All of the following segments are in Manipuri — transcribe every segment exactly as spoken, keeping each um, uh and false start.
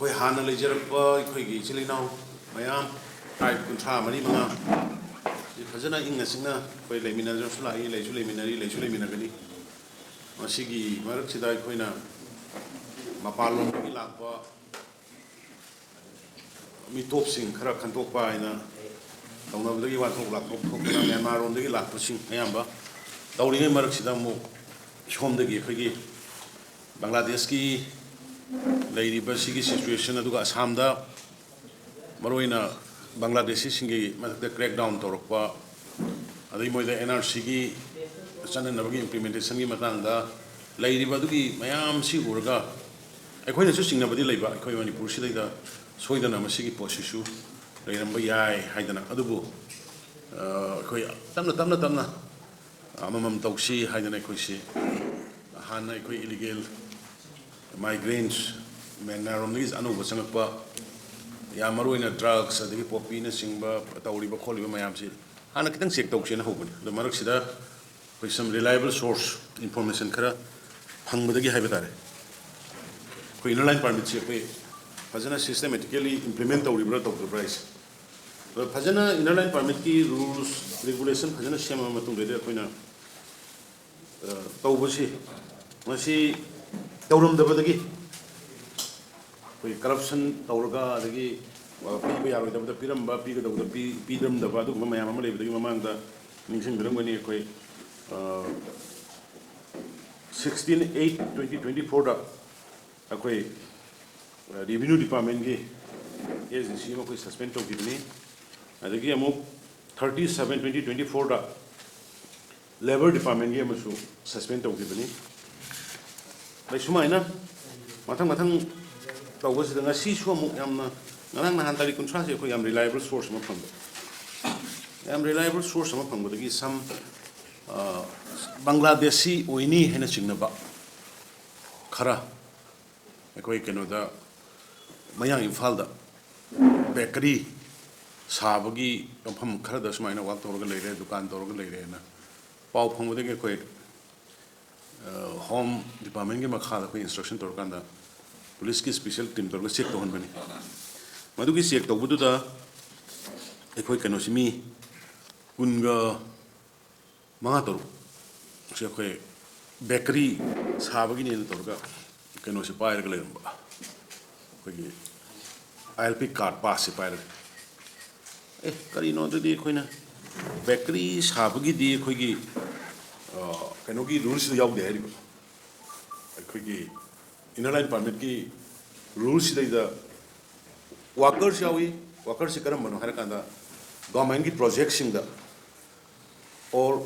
ꯑꯩꯈꯣꯏ ꯍꯥꯟꯅ ꯂꯩꯖꯔꯛꯄ ꯑꯩꯈꯣꯏꯒꯤ ꯏꯆꯤꯜ ꯏꯅꯥꯎ ꯃꯌꯥꯝ, ꯇ꯭ꯔꯥꯏꯕ ꯀꯨꯟꯊ꯭ꯔꯥ ꯃꯔꯤ ꯃꯉꯥ, ꯁꯤ ꯐꯖꯅ ꯏꯪꯅ ꯆꯤꯛꯅ ꯑꯩꯈꯣꯏ ꯂꯩꯃꯤꯟꯅꯗꯨꯅꯁꯨ ꯂꯥꯛꯏ, ꯂꯩꯁꯨ ꯂꯩꯃꯤꯟꯅꯔꯤ, ꯂꯩꯁꯨ ꯂꯩꯃꯤꯟꯅꯒꯅꯤ꯫ ꯃꯁꯤꯒꯤ ꯃꯔꯛꯁꯤꯗ ꯑꯩꯈꯣꯏꯅ ꯃꯄꯥꯟꯂꯣꯝꯗꯒꯤ ꯂꯥꯛꯄ ꯃꯤꯇꯣꯞꯁꯤꯡ ꯈꯔ ꯈꯟꯗꯣꯛꯄ ꯍꯥꯏꯅ ꯇꯧꯅꯕꯗꯒꯤ ꯋꯥꯊꯣꯛ ꯂꯥꯛꯊꯣꯛ ꯊꯣꯛꯇꯅ ꯃ꯭ꯌꯥꯟꯃꯥꯔꯔꯣꯝꯗꯒꯤ ꯂꯥꯛꯄꯁꯤꯡ ꯑꯌꯥꯝꯕ ꯇꯧꯔꯤꯉꯩ ꯃꯔꯛꯁꯤꯗ ꯑꯃꯨꯛ ꯁꯣꯝꯗꯒꯤ ꯑꯩꯈꯣꯏꯒꯤ ꯕꯪꯒ꯭ꯂꯥꯗꯦꯁꯀꯤ ꯂꯩꯔꯤꯕ ꯁꯤꯒꯤ ꯁꯤꯆꯨꯋꯦꯁꯟ, ꯑꯗꯨꯒ ꯑꯁꯥꯝꯗ ꯃꯔꯨꯑꯣꯏꯅ ꯕꯪꯒ꯭ꯂꯥꯗꯦꯁꯤꯁꯤꯡꯒꯤ ꯃꯊꯛꯇ ꯀ꯭ꯔꯦꯛ ꯗꯥꯎꯟ ꯇꯧꯔꯛꯄ, ꯑꯗꯩ ꯃꯣꯏꯗ ꯑꯦꯟ ꯑꯥꯔ ꯁꯤꯒꯤ ꯆꯠꯅꯅꯕꯒꯤ ꯏꯝꯄ꯭ꯂꯤꯃꯦꯟꯇꯦꯁꯟꯒꯤ ꯃꯇꯥꯡꯗ ꯂꯩꯔꯤꯕ ꯑꯗꯨꯒꯤ ꯃꯌꯥꯝꯁꯤ ꯎꯔꯒ ꯑꯩꯈꯣꯏꯅꯁꯨ ꯆꯤꯡꯅꯕꯗꯤ ꯂꯩꯕ, ꯑꯩꯈꯣꯏ ꯃꯅꯤꯄꯨꯔꯁꯤꯗꯩꯗ ꯁꯣꯏꯗꯅ ꯃꯁꯤꯒꯤ ꯄꯣꯠꯁꯤꯁꯨ ꯂꯩꯔꯝꯕ ꯌꯥꯏ ꯍꯥꯏꯗꯅ꯫ ꯑꯗꯨꯕꯨ ꯑ, ꯑꯩꯈꯣꯏ ꯇꯞꯅ ꯇꯞꯅ ꯇꯞꯅ ꯑꯃꯃꯝ ꯇꯧꯁꯤ ꯍꯥꯏꯗꯅ ꯑꯩꯈꯣꯏꯁꯤ ꯍꯥꯟꯅ ꯑꯩꯈꯣꯏ ꯏꯂꯤꯒꯦꯜ ꯃꯥꯏꯒ꯭ꯔꯦꯟꯁ ꯃ꯭ꯌꯥꯟꯃꯥꯔꯔꯣꯝꯗꯒꯤ ꯑꯅꯧꯕ ꯆꯪꯉꯛꯄ, ꯌꯥꯝ ꯃꯔꯨꯑꯣꯏꯅ ꯗ꯭ꯔꯒꯁ ꯑꯗꯒꯤ ꯄꯣꯄꯤꯅꯆꯤꯡꯕ ꯇꯧꯔꯤꯕ ꯈꯣꯠꯂꯤꯕ ꯃꯌꯥꯝꯁꯤ ꯍꯥꯟꯅ ꯈꯤꯇꯪ ꯆꯦꯛ ꯇꯧꯁꯦꯅ ꯍꯧꯕꯅꯤ꯫ ꯑꯗꯣ ꯃꯔꯛꯁꯤꯗ ꯑꯩꯈꯣꯏ some reliable source information ꯈꯔ ꯐꯪꯕꯗꯒꯤ ꯍꯥꯏꯕ ꯇꯥꯔꯦ, ꯑꯩꯈꯣꯏ ꯏꯅꯔ ꯂꯥꯏꯟ ꯄꯥꯔꯃꯤꯠꯁꯦ ꯑꯩꯈꯣꯏ ꯐꯖꯅ ꯁꯤꯁꯇꯦꯃꯦꯇꯤꯀꯦꯂꯤ ꯏꯝꯄ꯭ꯂꯤꯃꯦꯟ ꯇꯧꯔꯤꯕ꯭ꯔꯥ ꯇꯧꯗꯕ꯭ꯔꯥ ꯍꯥꯏꯁꯦ꯫ ꯑꯗꯣ ꯐꯖꯅ ꯏꯅꯔ ꯂꯥꯏꯟ ꯄꯥꯔꯃꯤꯠꯀꯤ ꯔꯨꯜꯁ ꯔꯤꯒꯨꯂꯦꯁꯟ ꯐꯖꯅ ꯁꯦꯝꯃꯕ ꯃꯇꯨꯡꯗꯗꯤ ꯑꯩꯈꯣꯏꯅ ꯑ, ꯇꯧꯕꯁꯤ ꯃꯁꯤ ꯇꯧꯔꯝꯗꯕꯗꯒꯤ ꯑꯩꯈꯣꯏ ꯀꯔꯞꯁꯟ ꯇꯧꯔꯒ, ꯑꯗꯒꯤ ꯑ, ꯄꯤꯕ ꯌꯥꯔꯣꯏꯗꯕꯗ ꯄꯤꯔꯝꯕ, ꯄꯤꯒꯗꯧꯕꯗ ꯄꯤ- ꯄꯤꯗ꯭ꯔꯝꯗꯕ, ꯑꯗꯨꯒꯨꯝꯕ ꯃꯌꯥꯝ ꯑꯃ ꯂꯩꯕꯗꯒꯤ ꯃꯃꯥꯡꯗ ꯅꯤꯡꯁꯤꯡꯕꯤꯔꯝꯒꯅꯤ, ꯑꯩꯈꯣꯏ sixteen eight twenty twenty fourꯗ ꯑꯩꯈꯣꯏ ꯔꯦꯚꯤꯅ꯭ꯌꯨ ꯗꯤꯄꯥꯔꯠꯃꯦꯟꯒꯤ ꯑꯦꯁ ꯗꯤ ꯁꯤ ꯑꯃ ꯑꯩꯈꯣꯏ ꯁꯁꯄꯦꯟ ꯇꯧꯈꯤꯕꯅꯤ꯫ ꯑꯗꯒꯤ ꯑꯃꯨꯛ thirty seven twenty twenty fourꯗ ꯂꯦꯕꯔ ꯗꯤꯄꯥꯔꯠꯃꯦꯟꯒꯤ ꯑꯃꯁꯨ ꯁꯁꯄꯦꯟ ꯇꯧꯈꯤꯕꯅꯤ꯫ ꯑꯗꯩ ꯁꯨꯃꯥꯏꯅ ꯃꯊꯪ ꯃꯊꯪ ꯇꯧꯕꯁꯤꯗ ꯉꯁꯤꯁꯨ ꯑꯃꯨꯛ ꯌꯥꯝꯅ, ꯉꯔꯥꯡ ꯅꯍꯥꯟ ꯇꯥꯔꯤꯛ ꯀꯨꯟꯊ꯭ꯔꯥꯁꯦ ꯑꯩꯈꯣꯏ ꯌꯥꯝ ꯔꯤꯂꯥꯏꯕꯜ ꯁꯣꯔꯁ ꯑꯃ ꯐꯪꯕ, ꯌꯥꯝ ꯔꯤꯂꯥꯏꯕꯜ ꯁꯣꯔꯁ ꯑꯃ ꯐꯪꯕꯗꯒꯤ ꯁꯝ ꯕꯪꯒ꯭ꯂꯥꯗꯦꯁꯤ ꯑꯣꯏꯅꯤ ꯍꯥꯏꯅ ꯆꯤꯡꯅꯕ ꯈꯔ ꯑꯩꯈꯣꯏ ꯀꯩꯅꯣꯗ, ꯃꯌꯥꯡ ꯏꯝꯐꯥꯜꯗ ꯕꯦꯀꯔꯤ ꯁꯥꯕꯒꯤ ꯃꯐꯝ ꯈꯔꯗ ꯁꯨꯃꯥꯏꯅ ꯋꯥꯛ ꯇꯧꯔꯒ ꯂꯩꯔꯦ, ꯗꯨꯀꯥꯟ ꯇꯧꯔꯒ ꯂꯩꯔꯦꯅ ꯄꯥꯎ ꯐꯪꯕꯗꯒꯤ ꯑꯩꯈꯣꯏ, ꯑ, ꯍꯣꯝ ꯗꯤꯄꯥꯔꯠꯃꯦꯟꯒꯤ ꯃꯈꯥꯗ ꯑꯩꯈꯣꯏ ꯏꯟꯁꯇ꯭ꯔꯛꯁꯟ ꯇꯧꯔꯀꯥꯟꯗ ꯄꯨꯂꯤꯁꯀꯤ ꯁ꯭ꯄꯦꯁꯦꯜ ꯇꯤꯝ ꯇꯧꯔꯒ ꯆꯦꯛ ꯇꯧꯍꯟꯕꯅꯤ꯫ ꯃꯗꯨꯒꯤ ꯆꯦꯛ ꯇꯧꯕꯗꯨꯗ ꯑꯩꯈꯣꯏ ꯀꯩꯅꯣꯁꯤ ꯃꯤ ꯀꯨꯟꯒ ꯃꯉꯥ ꯇꯔꯨꯛ ꯁꯤ ꯑꯩꯈꯣꯏ ꯕꯦꯀꯔꯤ ꯁꯥꯕꯒꯤꯅꯦꯅ ꯇꯧꯔꯒ ꯀꯩꯅꯣꯁꯤ ꯄꯥꯏꯔꯒ ꯂꯩꯔꯝꯕ, ꯑꯩꯈꯣꯏꯒꯤ ꯑꯥꯏ ꯑꯦꯜ ꯄꯤ ꯀꯥꯔꯗ ꯄꯥꯁꯁꯤ ꯄꯥꯏꯔꯒ꯫ ꯑꯦ, ꯀꯔꯤꯅꯣ ꯑꯗꯨꯗꯤ ꯑꯩꯈꯣꯏꯅ ꯕꯦꯀꯔꯤ ꯁꯥꯕꯒꯤꯗꯤ ꯑꯩꯈꯣꯏꯒꯤ, ꯑ, ꯀꯩꯅꯣꯒꯤ ꯔꯨꯜꯁꯤꯗ ꯌꯥꯎꯗꯦ ꯍꯥꯏꯔꯤꯕ, ꯑꯩꯈꯣꯏꯒꯤ ꯏꯅꯔ ꯂꯥꯏꯟ ꯄꯥꯔꯃꯤꯠꯀꯤ ꯔꯨꯜꯁꯤꯗꯩꯗ ꯋꯥꯀꯔꯁ ꯌꯥꯎꯏ꯫ ꯋꯥꯀꯔꯁꯤ ꯀꯔꯝꯕꯅꯣ ꯍꯥꯏꯔꯀꯥꯟꯗ ꯒꯣꯔꯃꯦꯟꯒꯤ ꯄ꯭ꯔꯣꯖꯦꯛꯁꯤꯡꯗ ꯑꯣꯔ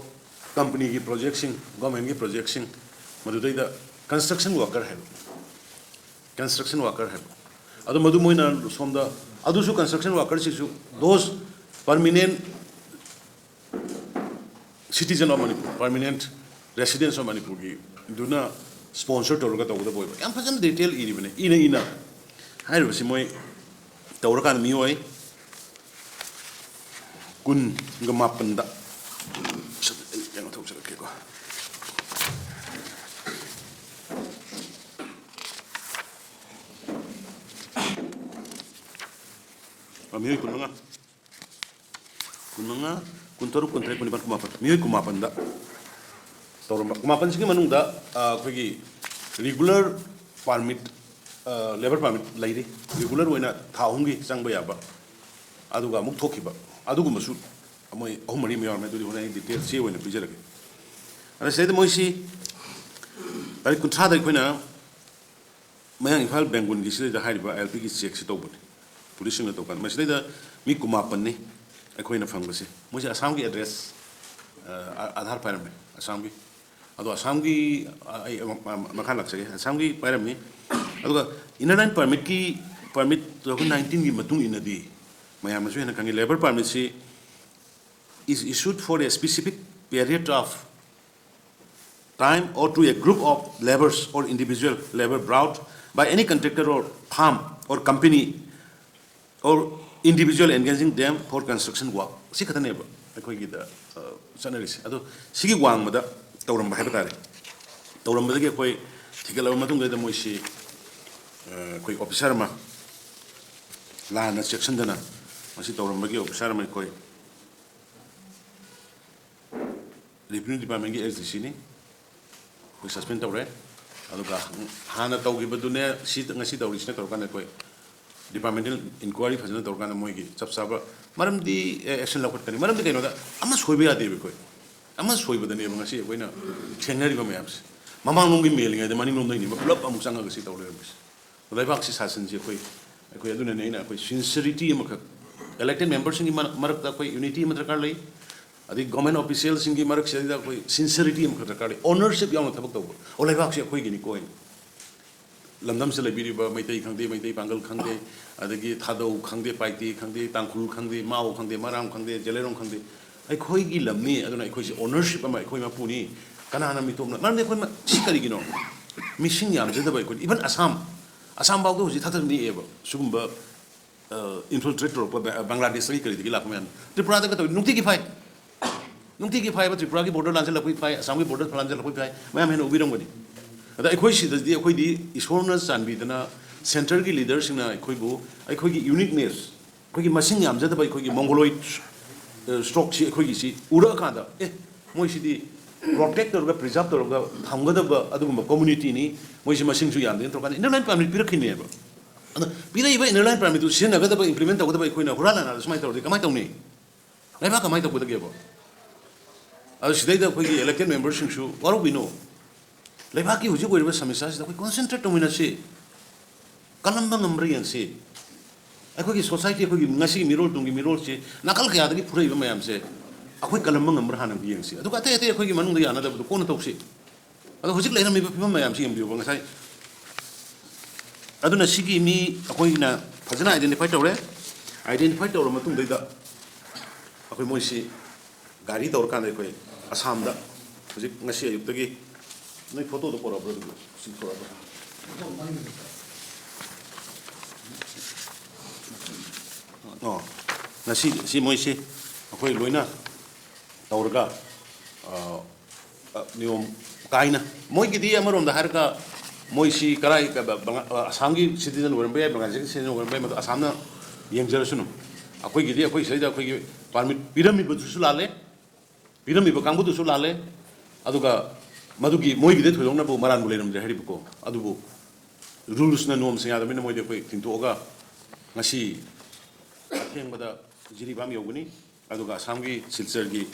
ꯀꯝꯄꯅꯤꯒꯤ ꯄ꯭ꯔꯣꯖꯦꯛꯁꯤꯡ, ꯒꯣꯔꯃꯦꯟꯒꯤ ꯄ꯭ꯔꯣꯖꯦꯛꯁꯤꯡ, ꯃꯗꯨꯗꯩꯗ ꯀꯟꯁꯇ꯭ꯔꯛꯁꯟ ꯋꯥꯀꯔ ꯍꯥꯏꯕ, ꯀꯟꯁꯇ꯭ꯔꯛꯁꯟ ꯋꯥꯀꯔ ꯍꯥꯏꯕ꯫ ꯑꯗꯣ ꯃꯗꯨ ꯃꯣꯏꯅ ꯁꯣꯝꯗ, ꯑꯗꯨꯁꯨ ꯀꯟꯁꯇ꯭ꯔꯛꯁꯟ ꯋꯥꯀꯔꯁꯤꯁꯨ those permanent citizen of Manipur, permanent residents of ꯃꯅꯤꯄꯨꯔꯒꯤꯗꯨꯅ ꯁ꯭ꯄꯣꯟꯁꯔ ꯇꯧꯔꯒ ꯇꯧꯒꯗꯕ ꯑꯣꯏꯕ꯫ ꯌꯥꯝ ꯐꯖꯅ ꯗꯤꯇꯦꯜ ꯏꯔꯤꯕꯅꯦ, ꯏꯅ ꯏꯅ꯫ ꯍꯥꯏꯔꯤꯕꯁꯤ ꯃꯣꯏ ꯇꯧꯔꯀꯥꯟꯗ ꯃꯤꯑꯣꯏ ꯀꯨꯟꯒ ꯃꯥꯄꯟꯗ, ꯀꯩꯅꯣ ꯇꯧꯖꯔꯛꯀꯦꯀꯣ꯫ ꯑ, ꯃꯤꯑꯣꯏ ꯀꯨꯟꯃꯉꯥ꯫ ꯀꯨꯟꯃꯉꯥ, ꯀꯨꯟꯇꯔꯨꯛ, ꯀꯨꯟꯇꯔꯦꯠ, ꯀꯨꯟꯅꯤꯄꯥꯟ, ꯀꯨꯟꯃꯥꯄꯟ, ꯃꯤꯑꯣꯏ ꯀꯨꯟꯃꯥꯄꯟꯗ ꯇꯧꯔꯝꯕ꯫ ꯀꯨꯟꯃꯥꯄꯟꯁꯤꯒꯤ ꯃꯅꯨꯡꯗ, ꯑ, ꯑꯩꯈꯣꯏꯒꯤ ꯔꯤꯒꯨꯂꯔ ꯄꯥꯔꯃꯤꯠ, ꯑ, ꯂꯦꯕꯔ ꯄꯥꯔꯃꯤꯠ ꯂꯩꯔꯤ, ꯔꯤꯒꯨꯂꯔ ꯑꯣꯏꯅ ꯊꯥ ꯑꯍꯨꯝꯒꯤ ꯆꯪꯕ ꯌꯥꯕ, ꯑꯗꯨꯒ ꯑꯃꯨꯛ ꯊꯣꯛꯈꯤꯕ, ꯑꯗꯨꯒꯨꯝꯕꯁꯨ ꯃꯣꯏ ꯑꯍꯨꯝ ꯃꯔꯤ ꯑꯃ ꯌꯥꯎꯔꯝꯃꯦ꯫ ꯑꯗꯨꯗꯤ ꯍꯣꯔꯦꯟ ꯑꯩ ꯗꯤꯇꯦꯜ ꯆꯦ ꯑꯣꯏꯅ ꯄꯤꯖꯔꯒꯦ꯫ ꯑꯗ ꯁꯤꯗꯩꯗ ꯃꯣꯏꯁꯤ ꯇꯥꯔꯤꯛ ꯀꯨꯟꯊ꯭ꯔꯥꯗ ꯑꯩꯈꯣꯏꯅ ꯃꯌꯥꯡ ꯏꯝꯐꯥꯜ ꯕꯦꯡꯒꯨꯟꯒꯤ ꯁꯤꯗꯩꯗ ꯍꯥꯏꯔꯤꯕ ꯑꯥꯏ ꯑꯦꯜ ꯄꯤꯒꯤ ꯆꯦꯛꯁꯤ ꯇꯧꯕꯅꯤ, ꯄꯨꯂꯤꯁꯁꯤꯡꯅ ꯇꯧꯀꯥꯟꯗ꯫ ꯃꯁꯤꯗꯩꯗ ꯃꯤ ꯀꯨꯟꯃꯥꯄꯟꯅꯤ ꯑꯩꯈꯣꯏꯅ ꯐꯪꯕꯁꯦ꯫ ꯃꯣꯏꯁꯦ ꯑꯁꯥꯝꯒꯤ ꯑꯦꯗ꯭ꯔꯦꯁ, ꯑ, ꯑꯥꯙꯥꯔ ꯄꯥꯏꯔꯝꯃꯦ, ꯑꯁꯥꯝꯒꯤ꯫ ꯑꯗꯣ ꯑꯁꯥꯝꯒꯤ, ꯑ, ꯑꯩ ꯑꯃ-, ꯑꯃ-, ꯃꯈꯥ ꯂꯥꯛꯆꯒꯦ꯫ ꯑꯁꯥꯝꯒꯤ ꯄꯥꯏꯔꯝꯃꯤ꯫ ꯑꯗꯨꯒ ꯏꯅꯔ ꯂꯥꯏꯟ ꯄꯥꯔꯃꯤꯠꯀꯤ, ꯄꯥꯔꯃꯤꯠ ꯇꯨ ꯊꯥꯎꯖꯟ ꯅꯥꯏꯟꯇꯤꯟꯒꯤ ꯃꯇꯨꯡ ꯏꯟꯅꯗꯤ ꯃꯌꯥꯝꯅꯁꯨ ꯍꯦꯟꯅ ꯈꯪꯉꯤ, ꯂꯦꯕꯔ ꯄꯥꯔꯃꯤꯠꯁꯤ is issued for a specific period of time or to a group of labourers or individual labour brought by any contractor or firm or company or individual engaging them for construction work꯫ ꯁꯤ ꯈꯛꯇꯅꯦꯕ ꯑꯩꯈꯣꯏꯒꯤꯗ, ꯑ, ꯆꯠꯅꯔꯤꯁꯦ꯫ ꯑꯗꯣ ꯁꯤꯒꯤ ꯋꯥꯡꯃꯗ ꯇꯧꯔꯝꯕ ꯍꯥꯏꯕ ꯇꯥꯔꯦ꯫ ꯇꯧꯔꯝꯕꯗꯒꯤ ꯑꯩꯈꯣꯏ ꯊꯤꯒꯠꯂꯕ ꯃꯇꯨꯡꯗ ꯃꯣꯏꯁꯤ ꯑꯩꯈꯣꯏ ꯑꯣꯐꯤꯁꯥꯔ ꯑꯃ ꯂꯥꯟꯅ ꯆꯦꯛꯁꯤꯟꯗꯅ ꯃꯁꯤ ꯇꯧꯔꯝꯕꯒꯤ ꯑꯣꯐꯤꯁꯥꯔ ꯑꯃ ꯑꯩꯈꯣꯏ ꯔꯦꯚꯤꯅ꯭ꯌꯨ ꯗꯤꯄꯥꯔꯠꯃꯦꯟꯒꯤ ꯑꯦꯁ ꯗꯤ ꯁꯤꯅꯤ, ꯑꯩꯈꯣꯏ ꯁꯁꯄꯦꯟ ꯇꯧꯔꯦ꯫ ꯑꯗꯨꯒ ꯍꯥꯟꯅ ꯇꯧꯈꯤꯕꯗꯨꯅꯦ ꯁꯤ ꯉꯁꯤ ꯇꯧꯔꯤꯁꯤꯅ ꯇꯧꯔꯀꯥꯟꯗ ꯑꯩꯈꯣꯏ ꯗꯤꯄꯥꯔꯠꯃꯦꯟꯇꯦꯜ ꯏꯟꯀ꯭ꯋꯥꯏꯔꯤ ꯐꯖꯅ ꯇꯧꯔꯀꯥꯟꯗ ꯃꯣꯏꯒꯤ ꯆꯞ ꯆꯥꯕ, ꯃꯔꯝꯗꯤ ꯑꯦꯛꯁꯟ ꯂꯧꯈꯠꯀꯅꯤ꯫ ꯃꯔꯝꯗꯤ ꯀꯩꯅꯣꯗ ꯑꯃ ꯁꯣꯏꯕ ꯌꯥꯗꯦꯕ ꯑꯩꯈꯣꯏ꯫ ꯑꯃ ꯁꯣꯏꯕꯗꯅꯦꯕ ꯉꯁꯤ ꯑꯩꯈꯣꯏꯅ ꯊꯦꯡꯅꯔꯤꯕ ꯃꯌꯥꯝꯁꯦ꯫ ꯃꯃꯥꯡꯂꯣꯝꯒꯤ ꯃꯦꯜꯂꯤꯉꯩꯗ ꯃꯅꯤꯡꯂꯣꯝꯗꯒꯤꯅꯦꯕ ꯄꯨꯂꯞ ꯑꯃꯨꯛ ꯆꯪꯉꯒ ꯁꯤ ꯇꯧ ꯂꯩꯔꯝꯕꯁꯦ꯫ ꯂꯩꯕꯥꯛꯁꯤ ꯁꯥꯁꯟꯁꯤ ꯑꯩꯈꯣꯏ, ꯑꯩꯈꯣꯏ ꯑꯗꯨꯅꯅꯦ ꯑꯩꯅ ꯑꯩꯈꯣꯏ ꯁꯤꯟꯁꯤꯔꯤꯇꯤ ꯑꯃꯈꯛ, ꯏꯂꯦꯛꯇꯦꯗ ꯃꯦꯝꯕꯔꯁꯤꯡꯒꯤ ꯃꯔꯛ-, ꯃꯔꯛꯇ ꯑꯩꯈꯣꯏ ꯌꯨꯅꯤꯇꯤ ꯑꯃ ꯗꯔꯀꯥꯔ ꯂꯩ꯫ ꯑꯗꯩ ꯒꯣꯔꯃꯦꯟ ꯑꯣꯐꯤꯁꯤꯌꯦꯜꯁꯤꯡꯒꯤ ꯃꯔꯛꯁꯤꯗꯩꯗ ꯑꯩꯈꯣꯏ ꯁꯤꯟꯁꯤꯔꯤꯇꯤ ꯑꯃꯈꯛ ꯗꯔꯀꯥꯔ ꯂꯩ, ꯑꯣꯅꯔꯁꯤꯞ ꯌꯥꯎꯅ ꯊꯕꯛ ꯇꯧꯕ꯫ ꯑꯣ, ꯂꯩꯕꯥꯛꯁꯤ ꯑꯩꯈꯣꯏꯒꯤꯅꯤꯀꯣ ꯍꯥꯏꯅ꯫ ꯂꯝꯗꯝꯁꯤꯗ ꯂꯩꯕꯤꯔꯤꯕ ꯃꯩꯇꯩ ꯈꯪꯗꯦ, ꯃꯩꯇꯩ ꯄꯥꯡꯒꯜ ꯈꯪꯗꯦ, ꯑꯗꯒꯤ ꯊꯥꯗꯧ ꯈꯪꯗꯦ, ꯄꯥꯏꯇꯦ ꯈꯪꯗꯦ, ꯇꯥꯡꯈꯨꯜ ꯈꯪꯗꯦ, ꯃꯥꯎ ꯈꯪꯗꯦ, ꯃꯔꯥꯝ ꯈꯪꯗꯦ, ꯖꯦꯂꯦꯔꯣꯡ ꯈꯪꯗꯦ, ꯑꯩꯈꯣꯏꯒꯤ ꯂꯝꯅꯤ꯫ ꯑꯗꯨꯅ ꯑꯩꯈꯣꯏꯁꯦ ꯑꯣꯅꯔꯁꯤꯞ ꯑꯃ ꯑꯩꯈꯣꯏ ꯃꯄꯨꯅꯤ꯫ ꯀꯅꯥꯅ ꯃꯤꯇꯣꯞꯅ? ꯃꯔꯝꯗꯤ ꯑꯩꯈꯣꯏ ꯃ-, ꯁꯤ ꯀꯔꯤꯒꯤꯅꯣ? ꯃꯤꯁꯤꯡ ꯌꯥꯝꯖꯗꯕ ꯑꯩꯈꯣꯏ, ꯏꯚꯟ ꯑꯁꯥꯝ, ꯑꯁꯥꯝ ꯐꯥꯎꯗ ꯍꯧꯖꯤꯛ ꯊꯥꯊꯔ ꯅꯦꯛꯑꯦꯕ ꯁꯤꯒꯨꯝꯕ, ꯑ, ꯏꯟꯐꯤꯜꯇ꯭ꯔꯦꯠ ꯇꯧꯔꯛꯄ ꯕ-, ꯕꯪꯒ꯭ꯂꯥꯗꯦꯁꯇꯒꯤ ꯀꯔꯤꯗꯒꯤ ꯂꯥꯛꯄ ꯃꯌꯥꯝ꯫ ꯇ꯭ꯔꯤꯄꯨꯔꯥꯗꯒ ꯇꯧꯏ, ꯅꯨꯡꯇꯤꯒꯤ ꯐꯥꯏ꯫ ꯅꯨꯡꯇꯤꯒꯤ ꯐꯥꯏꯕ, ꯇ꯭ꯔꯤꯄꯨꯔꯥꯒꯤ ꯕꯣꯔꯗꯔ ꯂꯥꯟꯁꯤꯜꯂꯛꯄꯩ ꯐꯥꯏ, ꯑꯁꯥꯝꯒꯤ ꯕꯣꯔꯗꯔ ꯂꯥꯟꯁꯤꯜꯂꯛꯄꯩ ꯐꯥꯏ, ꯃꯌꯥꯝ ꯍꯦꯟꯅ ꯎꯕꯤꯔꯝꯒꯅꯤ꯫ ꯑꯗ ꯑꯩꯈꯣꯏ ꯁꯤꯗꯗꯤ ꯑꯩꯈꯣꯏꯗꯤ ꯏꯁꯣꯔꯅ ꯆꯥꯟꯕꯤꯗꯅ ꯁꯦꯟꯇꯔꯒꯤ ꯂꯤꯗꯔꯁꯤꯡꯅ ꯑꯩꯈꯣꯏꯕꯨ, ꯑꯩꯈꯣꯏꯒꯤ ꯌꯨꯅꯤꯛꯅꯦꯁ, ꯑꯩꯈꯣꯏꯒꯤ ꯃꯁꯤꯡ ꯌꯥꯝꯖꯗꯕ ꯑꯩꯈꯣꯏꯒꯤ ꯃꯣꯡꯒꯣꯂꯣꯏꯗ, ꯑ, ꯁ꯭ꯇꯣꯛꯁꯤ ꯑꯩꯈꯣꯏꯒꯤꯁꯤ ꯎꯔꯛꯑꯀꯥꯟꯗ, ꯑꯦ, ꯃꯣꯏꯁꯤꯗꯤ ꯄ꯭ꯔꯣꯇꯦꯛ ꯇꯧꯔꯒ, ꯄ꯭ꯔꯤꯖꯥꯕ ꯇꯧꯔꯒ ꯊꯝꯒꯗꯕ ꯑꯗꯨꯒꯨꯝꯕ ꯀꯝꯃꯨꯅꯤꯇꯤꯅꯤ, ꯃꯣꯏꯁꯤ ꯃꯁꯤꯡꯁꯨ ꯌꯥꯝꯗꯦꯅ ꯇꯧꯔꯀꯥꯟꯗ ꯏꯟꯅꯔ ꯂꯥꯏꯟ ꯄꯔꯃꯤꯠ ꯄꯤꯔꯛꯈꯤꯅꯦꯕ꯫ ꯑꯗ ꯄꯤꯔꯛꯏꯕ ꯏꯟꯅꯔ ꯂꯥꯏꯟ ꯄꯔꯃꯤꯠꯇꯨ ꯁꯤꯖꯤꯟꯅꯒꯗꯕ, ꯏꯝꯄ꯭ꯂꯤꯃꯦꯟ ꯇꯧꯒꯗꯕ ꯑꯩꯈꯣꯏꯅ ꯍꯨꯔꯥꯟ ꯂꯥꯟꯅꯗ ꯁꯨꯃꯥꯏꯅ ꯇꯧꯔꯗꯤ ꯀꯃꯥꯏꯅ ꯇꯧꯅꯤ? ꯂꯩꯕꯥꯛ ꯀꯃꯥꯏꯅ ꯇꯧꯒꯗꯒꯦꯕ? ꯑꯗꯨ ꯁꯤꯗꯩꯗ ꯑꯩꯈꯣꯏꯒꯤ ꯏꯂꯦꯛꯇꯦꯗ ꯃꯦꯝꯕꯔꯁꯤꯡꯁꯨ ꯋꯥꯔꯧꯕꯤꯅꯣ꯫ ꯂꯩꯕꯥꯛꯀꯤ ꯍꯧꯖꯤꯛ ꯑꯣꯏꯔꯤꯕ ꯁꯃꯁ꯭ꯌꯥꯁꯤꯗ ꯑꯩꯈꯣꯏ ꯀꯣꯟꯁꯦꯟꯇ꯭ꯔꯦꯠ ꯇꯧꯃꯤꯟꯅꯁꯤ, ꯀꯜꯂꯝꯕ ꯉꯝꯕ꯭ꯔꯥ ꯌꯦꯡꯁꯤ꯫ ꯑꯩꯈꯣꯏꯒꯤ ꯁꯣꯁꯥꯏꯇꯤ, ꯑꯩꯈꯣꯏꯒꯤ ꯉꯁꯤꯒꯤ ꯃꯤꯔꯣꯜ, ꯇꯨꯡꯒꯤ ꯃꯤꯔꯣꯜꯁꯤ ꯅꯥꯀꯜ ꯀꯌꯥꯗꯒꯤ ꯐꯨꯔꯛꯏꯕ ꯃꯌꯥꯝꯁꯦ ꯑꯩꯈꯣꯏ ꯀꯜꯂꯝꯕ ꯉꯝꯕ꯭ꯔꯥ ꯍꯥꯟꯅ ꯑꯝꯇ ꯌꯦꯡꯁꯤ꯫ ꯑꯗꯨꯒ ꯑꯇꯩ ꯑꯇꯩ ꯑꯩꯈꯣꯏꯒꯤ ꯃꯅꯨꯡꯗ ꯌꯥꯅꯗꯕꯗꯣ ꯀꯣꯟꯅ ꯇꯧꯁꯤ꯫ ꯑꯗꯣ ꯍꯧꯖꯤꯛ ꯂꯩꯔꯝꯃꯤꯕ ꯐꯤꯕꯝ ꯃꯌꯥꯝꯁꯤ ꯌꯦꯡꯕꯤꯌꯨꯕ꯫ ꯉꯁꯥꯏ ꯑꯗꯨꯅ ꯁꯤꯒꯤ ꯃꯤ ꯑꯩꯈꯣꯏꯅ ꯐꯖꯅ ꯑꯥꯏꯗꯦꯟꯇꯤꯐꯥꯏ ꯇꯧꯔꯦ꯫ ꯑꯥꯏꯗꯦꯟꯇꯤꯐꯥꯏ ꯇꯧꯔꯕ ꯃꯇꯨꯡꯗꯩꯗ ꯑꯩꯈꯣꯏ ꯃꯣꯏꯁꯤ ꯒꯥꯔꯤ ꯇꯧꯔꯀꯥꯟꯗ ꯑꯩꯈꯣꯏ ꯑꯁꯥꯝꯗ, ꯍꯧꯖꯤꯛ ꯉꯁꯤ ꯑꯌꯨꯛꯇꯒꯤ, ꯅꯣꯏ ꯐꯣꯇꯣꯗꯣ ꯄꯣꯔꯛꯑꯕ꯭ꯔꯣ? ꯑꯗꯨꯕꯨ ꯁꯤ ꯄꯣꯔꯛꯑꯕ꯭ꯔꯣ? ꯑꯣ, ꯉꯁꯤ ꯁꯤ ꯃꯣꯏꯁꯤ ꯑꯩꯈꯣꯏ ꯂꯣꯏꯅ ꯇꯧꯔꯒ, ꯑ, ꯑ, ꯅꯤꯌꯣꯝ ꯀꯥꯏꯅ, ꯃꯣꯏꯒꯤꯗꯤ ꯑꯃꯔꯣꯝꯗ ꯍꯥꯏꯔꯒ ꯃꯣꯏꯁꯤ ꯀꯔꯥꯏ, ꯀ-, ꯕ-, ꯕꯪꯒꯥ-, ꯑ, ꯑꯁꯥꯝꯒꯤ citizen ꯑꯣꯏꯔꯝꯕ ꯌꯥꯏ, ꯕꯪꯒ꯭ꯂꯥꯗꯦꯁꯀꯤ citizen ꯑꯣꯏꯔꯝꯕ ꯌꯥꯏ, ꯃꯗꯨ ꯑꯁꯥꯝꯅ ꯌꯦꯡꯖꯔꯁꯅꯨ꯫ ꯑꯩꯈꯣꯏꯒꯤꯗꯤ ꯑꯩꯈꯣꯏ ꯁꯤꯗꯩꯗ ꯑꯩꯈꯣꯏꯒꯤ permit ꯄꯤꯔꯝꯃꯤꯕꯗꯨꯁꯨ ꯂꯥꯜꯂꯦ, ꯄꯤꯔꯝꯃꯤꯕ ꯀꯥꯡꯕꯨꯗꯨꯁꯨ ꯂꯥꯜꯂꯦ, ꯑꯗꯨꯒ ꯃꯗꯨꯒꯤ ꯃꯣꯏꯒꯤꯗꯤ ꯊꯣꯏꯗꯣꯛꯅꯕꯨ ꯃꯔꯥꯟꯕꯨ ꯂꯩꯔꯝꯗ꯭ꯔꯦ ꯍꯥꯏꯔꯤꯕꯀꯣ꯫ ꯑꯗꯨꯕꯨ rules ꯅ, norms ꯅ ꯌꯥꯗꯕꯅꯤꯅ ꯃꯣꯏꯗꯤ ꯑꯩꯈꯣꯏ ꯊꯤꯡꯇꯣꯛꯑꯒ ꯉꯁꯤ ꯑꯊꯦꯡꯕꯗ ꯖꯤꯔꯤꯕꯥꯝ ꯌꯧꯒꯅꯤ꯫ ꯑꯗꯨꯒ ꯑꯁꯥꯝꯒꯤ ꯁꯤꯜꯆꯔꯒꯤ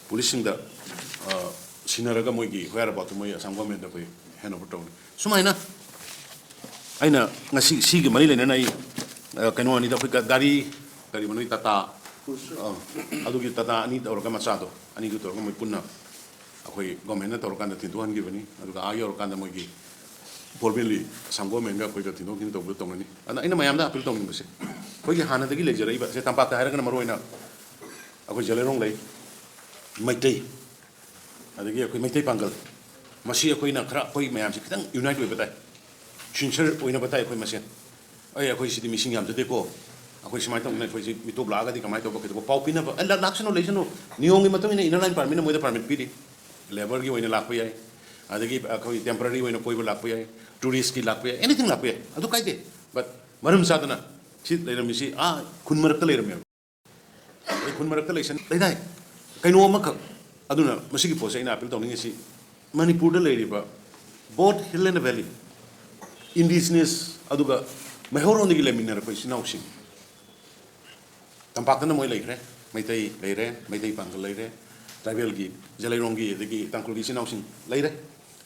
ꯄꯨꯂꯤꯁꯁꯤꯡꯗ, ꯑ, ꯁꯤꯟꯅꯔꯒ ꯃꯣꯏꯒꯤ whereabout ꯇꯨ ꯃꯣꯏ ꯑꯁꯥꯝ government ꯇ ꯑꯩꯈꯣꯏ hand over ꯇꯧꯅꯤ꯫ ꯁꯨꯃꯥꯏꯅ ꯑꯩꯅ ꯉꯁꯤ ꯁꯤꯒꯤ ꯃꯔꯤ ꯂꯩꯅꯅ ꯑꯩ, ꯑ, ꯀꯩꯅꯣ ꯑꯅꯤꯗ ꯑꯩꯈꯣꯏ ꯒ-, ꯒꯥꯔꯤ, ꯀꯔꯤꯕ ꯅꯣꯏ ꯇꯥꯇꯥ, ꯑ, ꯑꯗꯨꯒꯤ ꯇꯥꯇꯥ ꯑꯅꯤ ꯇꯧꯔꯒ ꯃꯆꯥꯗꯣ, ꯑꯅꯤꯗꯨ ꯇꯧꯔꯒ ꯃꯣꯏ ꯄꯨꯟꯅ ꯑꯩꯈꯣꯏ government ꯅ ꯇꯧꯔꯀꯥꯟꯗ ꯊꯤꯟꯗꯣꯛꯍꯟꯈꯤꯕꯅꯤ꯫ ꯑꯗꯨꯒ ꯑꯥ ꯌꯧꯔꯀꯥꯟꯗ ꯃꯣꯏꯒꯤ formally ꯑꯁꯥꯝ government ꯒ ꯑꯩꯈꯣꯏꯒ ꯊꯤꯟꯗꯣꯛ ꯊꯤꯟꯖꯤꯟ ꯇꯧꯕꯗꯣ ꯇꯧꯅꯅꯤ꯫ ꯑꯗ ꯑꯩꯅ ꯃꯌꯥꯝꯗ appeal ꯇꯧꯅꯤꯡꯕꯁꯦ, ꯑꯩꯈꯣꯏꯒꯤ ꯍꯥꯟꯅꯗꯒꯤ ꯂꯩꯖꯔꯛꯏꯕ ꯁꯦ, ꯇꯝꯄꯥꯛꯇ ꯍꯥꯏꯔꯒꯅ ꯃꯔꯨ ꯑꯣꯏꯅ ꯑꯩꯈꯣꯏ ꯖꯦꯂꯩꯔꯣꯡ ꯂꯩ, ꯃꯩꯇꯩ, ꯑꯗꯒꯤ ꯑꯩꯈꯣꯏ ꯃꯩꯇꯩ ꯄꯥꯡꯒꯜ, ꯃꯁꯤ ꯑꯩꯈꯣꯏꯅ ꯈꯔ, ꯑꯩꯈꯣꯏ ꯃꯌꯥꯝꯁꯤ ꯈꯤꯇꯪ unite ꯑꯣꯏꯕ ꯇꯥꯏ, sincere ꯑꯣꯏꯅꯕ ꯇꯥꯏ ꯑꯩꯈꯣꯏ ꯃꯁꯦꯟ꯫ ꯑꯩ, ꯑꯩꯈꯣꯏ ꯁꯤꯗꯤ ꯃꯤꯁꯤꯡ ꯌꯥꯝꯖꯗꯦꯀꯣ, ꯑꯩꯈꯣꯏ ꯁꯨꯃꯥꯏꯅ ꯇꯧꯗꯅ ꯑꯩꯈꯣꯏꯁꯤ ꯃꯤꯇꯣꯞ ꯂꯥꯛꯑꯒꯗꯤ ꯀꯃꯥꯏꯅ ꯇꯧꯕ ꯀꯩꯗꯧꯕ ꯄꯥꯎ ꯄꯤꯅꯕ, ꯑꯦ, ꯂꯥꯛ-, ꯂꯥꯛꯁꯅꯨ ꯂꯩꯁꯅꯨ, ꯅꯤꯌꯣꯝꯒꯤ ꯃꯇꯨꯡ ꯏꯟꯅ inner line permit ꯅ ꯃꯣꯏꯗ permit ꯄꯤꯔꯤ, labour ꯒꯤ ꯑꯣꯏꯅ ꯂꯥꯛꯄ ꯌꯥꯏ, ꯑꯗꯒꯤ ꯑꯩꯈꯣꯏ temporary ꯑꯣꯏꯅ ꯀꯣꯏꯕ ꯂꯥꯛꯄ ꯌꯥꯏ, tourist ꯀꯤ ꯂꯥꯛꯄ ꯌꯥꯏ, anything ꯂꯥꯛꯄ ꯌꯥꯏ, ꯑꯗꯨ ꯀꯥꯏꯗꯦ꯫ But ꯃꯔꯝ ꯆꯥꯗꯅ ꯁꯤ ꯂꯩꯔꯝꯃꯤꯁꯤ ꯑꯥ ꯈꯨꯟ ꯃꯔꯛꯇ ꯂꯩꯔꯝꯃꯦꯕ꯫ ꯑꯩ ꯈꯨꯟ ꯃꯔꯛꯇ ꯂꯩꯁꯟ-, ꯂꯩꯗꯥꯏ? ꯀꯩꯅꯣ ꯑꯃꯈꯛ꯫ ꯑꯗꯨꯅ ꯃꯁꯤꯒꯤ ꯄꯣꯠꯁꯦ ꯑꯩꯅ appeal ꯇꯧꯅꯤꯡꯉꯤꯁꯤ, ꯃꯅꯤꯄꯨꯔꯗ ꯂꯩꯔꯤꯕ both hill and valley, indigenous, ꯑꯗꯨꯒ ꯃꯩꯍꯧꯔꯣꯟꯗꯒꯤ ꯂꯩꯃꯤꯟꯅꯔꯛꯄ ꯏꯆꯤꯟ ꯏꯅꯥꯎꯁꯤꯡ, ꯇꯝꯄꯥꯛꯇꯅ ꯃꯣꯏ ꯂꯩꯈ꯭ꯔꯦ, ꯃꯩꯇꯩ ꯂꯩꯔꯦ, ꯃꯩꯇꯩ ꯄꯥꯡꯒꯜ ꯂꯩꯔꯦ, tribal ꯒꯤ, ꯖꯦꯂꯩꯔꯣꯡꯒꯤ, ꯑꯗꯒꯤ ꯇꯥꯡꯈꯨꯜꯒꯤ ꯏꯆꯤꯟ ꯏꯅꯥꯎꯁꯤꯡ ꯂꯩꯔꯦ꯫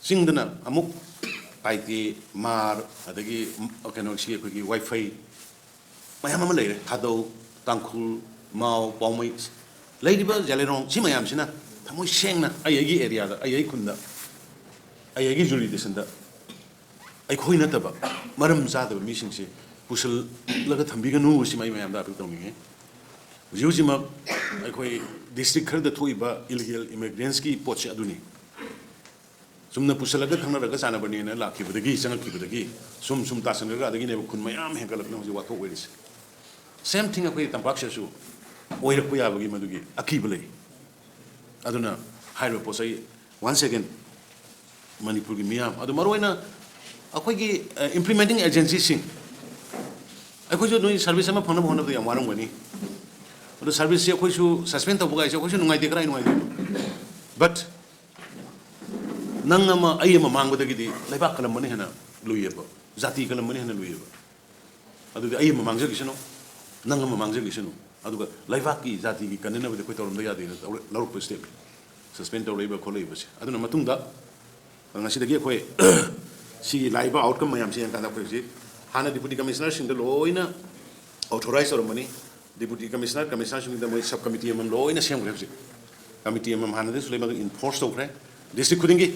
ꯆꯤꯡꯗꯅ ꯑꯃꯨꯛ ꯄꯥꯏꯇꯦ, ꯃꯥꯔ, ꯑꯗꯒꯤ ꯀꯩꯅꯣꯁꯤ ꯑꯩꯈꯣꯏꯒꯤ ꯋꯥꯏꯐꯩ, ꯃꯌꯥꯝ ꯑꯃ ꯂꯩꯔꯦ꯫ ꯊꯥꯗꯧ, ꯇꯥꯡꯈꯨꯜ, ꯃꯥꯎ, ꯄꯥꯎꯃꯩ, ꯂꯩꯔꯤꯕ ꯖꯦꯂꯩꯔꯣꯡ ꯁꯤ ꯃꯌꯥꯝꯁꯤꯅ ꯊꯃꯣꯏ ꯁꯦꯡꯅ ꯑꯩ ꯑꯩꯒꯤ area ꯗ, ꯑꯩ ꯑꯩ ꯈꯨꯟꯗ, ꯑꯩ ꯑꯩꯒꯤ jurisdiction ꯗ ꯑꯩꯈꯣꯏ ꯅꯠꯇꯕ ꯃꯔꯝ ꯆꯥꯗꯕ ꯃꯤꯁꯤꯡꯁꯦ ꯄꯨꯁꯤꯜꯂꯒ ꯊꯝꯕꯤꯒꯅꯨ, ꯁꯤꯃ ꯑꯩ ꯃꯌꯥꯝꯗ appeal ꯇꯧꯅꯤꯡꯉꯤ꯫ ꯍꯧꯖꯤꯛ ꯍꯧꯖꯤꯛꯃꯛ ꯑꯩꯈꯣꯏ district ꯈꯔꯗ ꯊꯣꯛꯏꯕ illegal immigrants ꯀꯤ ꯄꯣꯠꯁꯦ ꯑꯗꯨꯅꯤ꯫ ꯆꯨꯝꯅ ꯄꯨꯁꯜꯂꯒ ꯈꯪꯅꯔꯒ ꯆꯥꯟꯅꯕꯅꯦꯅ ꯂꯥꯛꯈꯤꯕꯗꯒꯤ, ꯆꯪꯉꯛꯈꯤꯕꯗꯒꯤ ꯁꯨꯝ ꯁꯨꯝ ꯇꯥꯁꯟꯈ꯭ꯔꯒ ꯑꯗꯒꯤꯅꯦꯕ ꯈꯨꯟ ꯃꯌꯥꯝ ꯍꯦꯟꯒꯠꯂꯛꯇꯅ ꯍꯧꯖꯤꯛ ꯋꯥꯊꯣꯛ ꯑꯣꯏꯔꯤꯁꯦ꯫ Same thing ꯑꯩꯈꯣꯏ ꯇꯝꯄꯥꯛꯁꯤꯗꯁꯨ ꯑꯣꯏꯔꯛꯄ ꯌꯥꯕꯒꯤ ꯃꯗꯨꯒꯤ ꯑꯀꯤꯕ ꯂꯩ꯫ ꯑꯗꯨꯅ ꯍꯥꯏꯔꯤꯕ ꯄꯣꯠ ꯆꯩ, once again, ꯃꯅꯤꯄꯨꯔꯒꯤ ꯃꯤꯌꯥꯝ ꯑꯗꯨ ꯃꯔꯨꯑꯣꯏꯅ ꯑꯩꯈꯣꯏꯒꯤ ꯏꯝꯄ꯭ꯂꯤꯃꯦꯟꯇꯤꯡ ꯑꯦꯖꯦꯟꯁꯤꯁꯤꯡ, ꯑꯩꯈꯣꯏꯁꯨ ꯅꯣꯏ ꯁꯥꯔꯚꯤꯁ ꯑꯃ ꯐꯪꯅꯕ ꯍꯣꯠꯅꯕꯗ ꯌꯥꯝ ꯋꯥꯔꯝꯒꯅꯤ꯫ ꯑꯗꯣ ꯁꯥꯔꯚꯤꯁꯁꯤ ꯑꯩꯈꯣꯏꯁꯨ ꯁꯁꯄꯦꯟ ꯇꯧꯕ ꯀꯥꯏꯁꯦ ꯑꯩꯈꯣꯏꯁꯨ ꯅꯨꯡꯉꯥꯏꯇꯦ, ꯀꯔꯥꯏ ꯅꯨꯡꯉꯥꯏꯇꯦ꯫ ꯕꯠ ꯅꯪ ꯑꯃ ꯑꯩ ꯑꯃ ꯃꯥꯡꯕꯗꯒꯤꯗꯤ ꯂꯩꯕꯥꯛ ꯀꯂꯝꯕꯅ ꯍꯦꯟꯅ ꯂꯨꯏꯌꯦꯕ, ꯖꯥꯇꯤ ꯀꯂꯝꯕꯅ ꯍꯦꯟꯅ ꯂꯨꯏꯌꯦꯕ꯫ ꯑꯗꯨꯗꯤ ꯑꯩ ꯑꯃ ꯃꯥꯡꯖꯈꯤꯁꯅꯨ, ꯅꯪ ꯑꯃ ꯃꯥꯡꯖꯈꯤꯁꯅꯨ, ꯑꯗꯨꯒ ꯂꯩꯕꯥꯛꯀꯤ ꯖꯥꯇꯤꯒꯤ ꯀꯟꯅꯅꯕꯗꯤ ꯑꯩꯈꯣꯏ ꯇꯧꯔꯝꯗ ꯌꯥꯗꯦꯅ ꯇꯧꯔ-, ꯂꯧꯔꯛꯄ ꯁ꯭ꯇꯦꯞꯅꯤ ꯁꯁꯄꯦꯟ ꯇꯧꯔꯛꯏꯕ ꯈꯣꯠꯂꯛꯏꯕꯁꯦ꯫ ꯑꯗꯨꯅ ꯃꯇꯨꯡꯗ ꯉꯁꯤꯗꯒꯤ ꯑꯩꯈꯣꯏ ꯁꯤꯒꯤ ꯂꯥꯛꯏꯕ ꯑꯥꯎꯠꯀꯝ ꯃꯌꯥꯝꯁꯦ ꯌꯦꯡꯀꯥꯟꯗ ꯑꯩꯈꯣꯏ ꯍꯧꯖꯤꯛ ꯍꯥꯟꯅ ꯗꯤꯄꯨꯇꯤ ꯀꯃꯤꯁꯅꯔꯁꯤꯡꯗ ꯂꯣꯏꯅ ꯑꯣꯊꯣꯔꯥꯏꯁ ꯇꯧꯔꯝꯕꯅꯤ꯫ ꯗꯤꯄꯨꯇꯤ ꯀꯃꯤꯁꯅꯔ, ꯀꯃꯤꯁꯅꯔꯁꯤꯡꯗ ꯃꯣꯏ ꯁꯕ ꯀꯃꯤꯇꯤ ꯑꯃꯃꯝ ꯂꯣꯏꯅ ꯁꯦꯝꯈ꯭ꯔꯦ ꯍꯧꯖꯤꯛ꯫ ꯀꯃꯤꯇꯤ ꯑꯃꯃꯝ ꯍꯥꯟꯅꯗꯒꯤꯁꯨ ꯂꯩ, ꯃꯗꯨ ꯏꯟꯐꯣꯔꯁ ꯇꯧꯈ꯭ꯔꯦ ꯗꯤꯁꯇ꯭ꯔꯤꯛ ꯈꯨꯗꯤꯡꯒꯤ,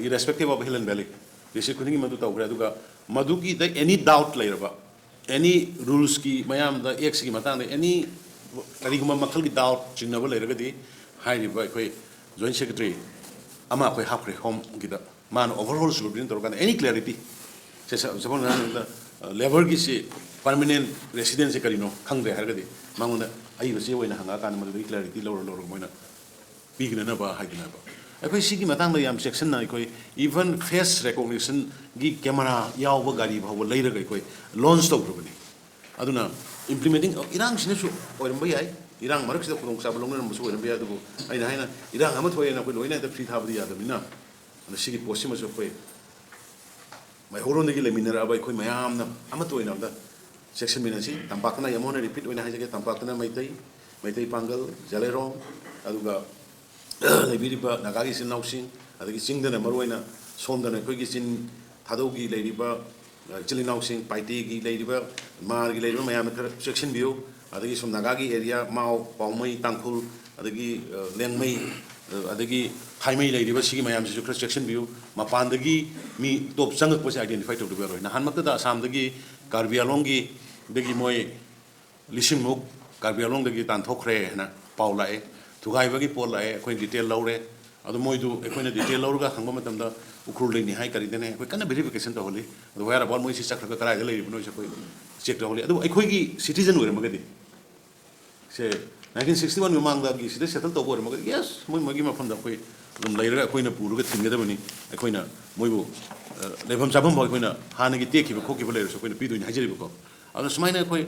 irrespective of Hill and Valley, district ꯈꯨꯗꯤꯡꯒꯤ ꯃꯗꯨ ꯇꯧꯈ꯭ꯔꯦ꯫ ꯑꯗꯨꯒ ꯃꯗꯨꯒꯤꯗ ꯑꯦꯅꯤ ꯗꯥꯎꯠ ꯂꯩꯔꯕ, ꯑꯦꯅꯤ ꯔꯨꯜꯁꯀꯤ ꯃꯌꯥꯝꯗ, ꯑꯦꯛꯁꯤꯒꯤ ꯃꯇꯥꯡꯗ ꯑꯦꯅꯤ ꯀꯔꯤꯒꯨꯝꯕ ꯃꯈꯜꯒꯤ ꯗꯥꯎꯠ ꯆꯤꯡꯅꯕ ꯂꯩꯔꯒꯗꯤ ꯍꯥꯏꯔꯤꯕ ꯑꯩꯈꯣꯏ ꯖꯣꯏꯟ ꯁꯦꯀ꯭ꯔꯦꯇꯔꯤ ꯑꯃ ꯑꯩꯈꯣꯏ ꯍꯥꯞꯈ꯭ꯔꯦ ꯍꯣꯝꯒꯤꯗ, ꯃꯥꯅ ꯑꯣꯚꯔ ꯑꯣꯜ ꯁꯨꯄꯔꯚꯤꯖꯟ ꯇꯧꯔꯀꯥꯟꯗ ꯑꯦꯅꯤ ꯀ꯭ꯂꯦꯔꯤꯇꯤ, ꯁꯦ, ꯁ-, ꯁꯝꯅ ꯍꯥꯏꯔꯕꯗ, ꯑ, ꯂꯦꯕꯔꯒꯤꯁꯤ ꯄꯔꯃꯅꯦꯟ ꯔꯦꯁꯤꯗꯦꯟꯁꯤ ꯀꯔꯤꯅꯣ ꯈꯪꯗ꯭ꯔꯦ ꯍꯥꯏꯔꯒꯗꯤ ꯃꯉꯣꯟꯗ ꯑꯏꯕ ꯆꯦ ꯑꯣꯏꯅ ꯍꯪꯉꯛꯑꯀꯥꯟꯗ ꯃꯗꯨꯗꯒꯤ ꯀ꯭ꯂꯦꯔꯤꯇꯤ ꯂꯧꯔ ꯂꯧꯔꯒ ꯃꯣꯏꯅ ꯄꯤꯈꯤꯅꯅꯕ ꯍꯥꯏꯗꯅꯕ꯫ ꯑꯩꯈꯣꯏ ꯁꯤꯒꯤ ꯃꯇꯥꯡꯗ ꯌꯥꯝ ꯆꯦꯛꯁꯤꯟꯅ ꯑꯩꯈꯣꯏ even face recognitionꯒꯤ camera ꯌꯥꯎꯕ ꯒꯥꯔꯤ ꯐꯥꯎꯕ ꯂꯩꯔꯒ ꯑꯩꯈꯣꯏ ꯂꯣꯟꯆ ꯇꯧꯈ꯭ꯔꯕꯅꯤ꯫ ꯑꯗꯨꯅ ꯏꯝꯄ꯭ꯂꯤꯃꯦꯟꯇꯤꯡ, ꯏꯔꯥꯡꯁꯤꯅꯁꯨ ꯑꯣꯏꯔꯝꯕ ꯌꯥꯏ, ꯏꯔꯥꯡ ꯃꯔꯛꯁꯤꯗ ꯈꯨꯗꯣꯡꯆꯥꯕ ꯂꯧꯅꯔꯝꯕꯁꯨ ꯑꯣꯏꯔꯝꯕ ꯌꯥꯏ, ꯑꯗꯨꯕꯨ ꯑꯩꯅ ꯍꯥꯏꯅ ꯏꯔꯥꯡ ꯑꯃ ꯊꯣꯛꯑꯦꯅ ꯑꯩꯈꯣꯏ ꯂꯣꯏꯅ ꯍꯦꯛꯇ ꯐ꯭ꯔꯤ ꯊꯥꯕꯗꯤ ꯌꯥꯗꯕꯅꯤꯅ, ꯑꯗꯨꯅ ꯁꯤꯒꯤ ꯄꯣꯠꯁꯤꯃꯁꯨ ꯑꯩꯈꯣꯏ ꯃꯩꯍꯧꯔꯣꯟꯗꯒꯤ ꯂꯩꯃꯤꯟꯅꯔꯛꯑꯕ ꯑꯩꯈꯣꯏ ꯃꯌꯥꯝꯅ ꯑꯃꯠꯇ ꯑꯣꯏꯅ ꯑꯝꯇ ꯆꯦꯛꯁꯤꯟꯃꯤꯟꯅꯁꯤ꯫ ꯇꯝꯄꯥꯛꯇꯅ ꯑꯩ ꯑꯃꯨꯛ ꯍꯟꯅ ꯔꯤꯄꯤꯠ ꯑꯣꯏꯅ ꯍꯥꯏꯖꯒꯦ, ꯇꯝꯄꯥꯛꯇꯅ ꯃꯩꯇꯩ, ꯃꯩꯇꯩ ꯄꯥꯡꯒꯜ, ꯖꯂꯦꯔꯣꯡ, ꯑꯗꯨꯒ ꯂꯩꯕꯤꯔꯤꯕ ꯅꯥꯒꯥꯒꯤ ꯏꯆꯤꯟ ꯏꯅꯥꯎꯁꯤꯡ, ꯑꯗꯒꯤ ꯆꯤꯡꯗꯅ ꯃꯔꯨꯑꯣꯏꯅ ꯁꯣꯝꯗꯅ ꯑꯩꯈꯣꯏꯒꯤ ꯆꯤꯟ ꯊꯥꯗꯧꯒꯤ ꯂꯩꯔꯤꯕ, ꯑ, ꯏꯆꯤꯜ ꯏꯅꯥꯎꯁꯤꯡ, ꯄꯥꯏꯇꯦꯒꯤ ꯂꯩꯔꯤꯕ, ꯃꯥꯔꯒꯤ ꯂꯩꯔꯤꯕ ꯃꯌꯥꯝꯅ ꯈꯔ ꯆꯦꯛꯁꯤꯟꯕꯤꯌꯨ꯫ ꯑꯗꯒꯤ ꯁꯣꯝ ꯅꯥꯒꯥꯒꯤ ꯑꯦꯔꯤꯌꯥ, ꯃꯥꯎ, ꯄꯥꯎꯃꯩ, ꯇꯥꯡꯈꯨꯜ, ꯑꯗꯒꯤ, ꯑ, ꯂꯦꯡꯃꯩ, ꯑ, ꯑꯗꯒꯤ ꯈꯥꯏꯃꯩ ꯂꯩꯔꯤꯕ ꯁꯤꯒꯤ ꯃꯌꯥꯝꯁꯤꯁꯨ ꯈꯔ ꯆꯦꯛꯁꯤꯟꯕꯤꯌꯨ꯫ ꯃꯄꯥꯟꯗꯒꯤ ꯃꯤ ꯑꯇꯣꯞ ꯆꯪꯉꯛꯄꯁꯦ ꯑꯥꯏꯗꯦꯟꯇꯤꯐꯥꯏ ꯇꯧꯗꯕ ꯌꯥꯔꯣꯏ꯫ ꯅꯍꯥꯟꯃꯛꯇꯗ ꯑꯁꯥꯝꯗꯒꯤ ꯀꯥꯔꯕꯤ ꯑꯂꯣꯡꯒꯤ, ꯗꯒꯤ ꯃꯣꯏ ꯂꯤꯁꯤꯡꯃꯨꯛ ꯀꯥꯔꯕꯤ ꯑꯂꯣꯡꯗꯒꯤ ꯇꯥꯟꯊꯣꯛꯈ꯭ꯔꯦ ꯍꯥꯏꯅ ꯄꯥꯎ ꯂꯥꯛꯑꯦ, ꯊꯨꯒꯥꯏꯕꯒꯤ ꯄꯣꯠ ꯂꯥꯛꯑꯦ, ꯑꯩꯈꯣꯏꯅ ꯗꯤꯇꯦꯜ ꯂꯧꯔꯦ꯫ ꯑꯗꯣ ꯃꯣꯏꯗꯨ ꯑꯩꯈꯣꯏꯅ ꯗꯤꯇꯦꯜ ꯂꯧꯔꯒ ꯍꯪꯕ ꯃꯇꯝꯗ ꯎꯈ꯭ꯔꯨꯜꯗꯒꯤꯅꯤ ꯍꯥꯏ, ꯀꯔꯤꯗꯒꯤꯅꯤ ꯍꯥꯏ, ꯑꯩꯈꯣꯏ ꯀꯟꯅ ꯚꯦꯔꯤꯐꯤꯀꯦꯁꯟ ꯇꯧꯍꯜꯂꯤ꯫ ꯑꯗꯣ where about ꯃꯣꯏꯁꯤ ꯆꯠꯈ꯭ꯔꯒ ꯀꯗꯥꯏꯗ ꯂꯩꯔꯤꯕꯅꯣꯁꯦ ꯑꯩꯈꯣꯏ ꯆꯦꯛ ꯇꯧꯍꯜꯂꯤ꯫ ꯑꯗꯨꯕꯨ ꯑꯩꯈꯣꯏꯒꯤ ꯁꯤꯇꯤꯖꯟ ꯑꯣꯏꯔꯝꯃꯒꯗꯤ, ꯁꯦ, ꯅꯥꯏꯟꯇꯤꯟ ꯁꯤꯛꯁꯇꯤ ꯋꯥꯟ ꯃꯃꯥꯡꯗꯒꯤ ꯁꯤꯗ ꯁꯦꯇꯜ ꯇꯧꯕ ꯑꯣꯏꯔꯝꯃꯒꯗꯤ, ꯌꯦꯁ, ꯃꯣꯏ ꯃꯣꯏꯒꯤ ꯃꯐꯝꯗ ꯑꯩꯈꯣꯏ ꯑꯗꯨꯝ ꯂꯩꯔꯒ ꯑꯩꯈꯣꯏꯅ ꯄꯨꯔꯒ ꯊꯤꯟꯒꯗꯕꯅꯤ꯫ ꯑꯩꯈꯣꯏꯅ ꯃꯣꯏꯕꯨ, ꯑ, ꯂꯩꯐꯝ ꯆꯥꯐꯝ ꯐꯥꯎ ꯑꯩꯈꯣꯏꯅ ꯍꯥꯟꯅꯒꯤ ꯇꯦꯛꯈꯤꯕ ꯈꯣꯠꯈꯤꯕ ꯂꯩꯔꯁꯨ ꯑꯩꯈꯣꯏꯅ ꯄꯤꯗꯣꯏꯅꯤ ꯍꯥꯏꯖꯔꯤꯕꯀꯣ꯫ ꯑꯗꯨꯅ ꯁꯨꯃꯥꯏꯅ ꯑꯩꯈꯣꯏ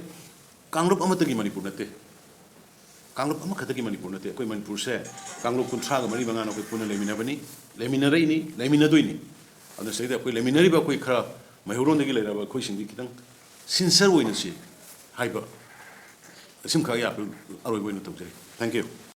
ꯀꯥꯡꯂꯨꯞ ꯑꯃꯠꯇꯒꯤ ꯃꯅꯤꯄꯨꯔ ꯅꯠꯇꯦ, ꯀꯥꯡꯂꯨꯞ ꯑꯃꯈꯛꯇꯒꯤ ꯃꯅꯤꯄꯨꯔ ꯅꯠꯇꯦ꯫ ꯑꯩꯈꯣꯏ ꯃꯅꯤꯄꯨꯔꯁꯦ ꯀꯥꯡꯂꯨꯞ ꯀꯨꯟꯊ꯭ꯔꯥꯒ ꯃꯔꯤ ꯃꯉꯥꯅ ꯑꯩꯈꯣꯏ ꯄꯨꯟꯅ ꯂꯩꯃꯤꯟꯅꯕꯅꯤ, ꯂꯩꯃꯤꯟꯅꯔꯛꯏꯅꯤ, ꯂꯩꯃꯤꯟꯅꯗꯣꯏꯅꯤ꯫ ꯑꯗꯨꯅ ꯁꯤꯗꯩꯗ ꯑꯩꯈꯣꯏ ꯂꯩꯃꯤꯟꯅꯔꯤꯕ ꯑꯩꯈꯣꯏ ꯈꯔ ꯃꯩꯍꯧꯔꯣꯟꯗꯒꯤ ꯂꯩꯔꯕ ꯑꯩꯈꯣꯏꯁꯤꯡꯗꯤ ꯈꯤꯇꯪ ꯁꯤꯟꯁꯔ ꯑꯣꯏꯅꯁꯤ ꯍꯥꯏꯕ ꯑꯁꯤꯃꯈꯛ ꯑꯩ ꯑꯔꯣꯏꯕ ꯑꯣꯏꯅ ꯇꯧꯖꯔꯤ꯫ Thank you꯫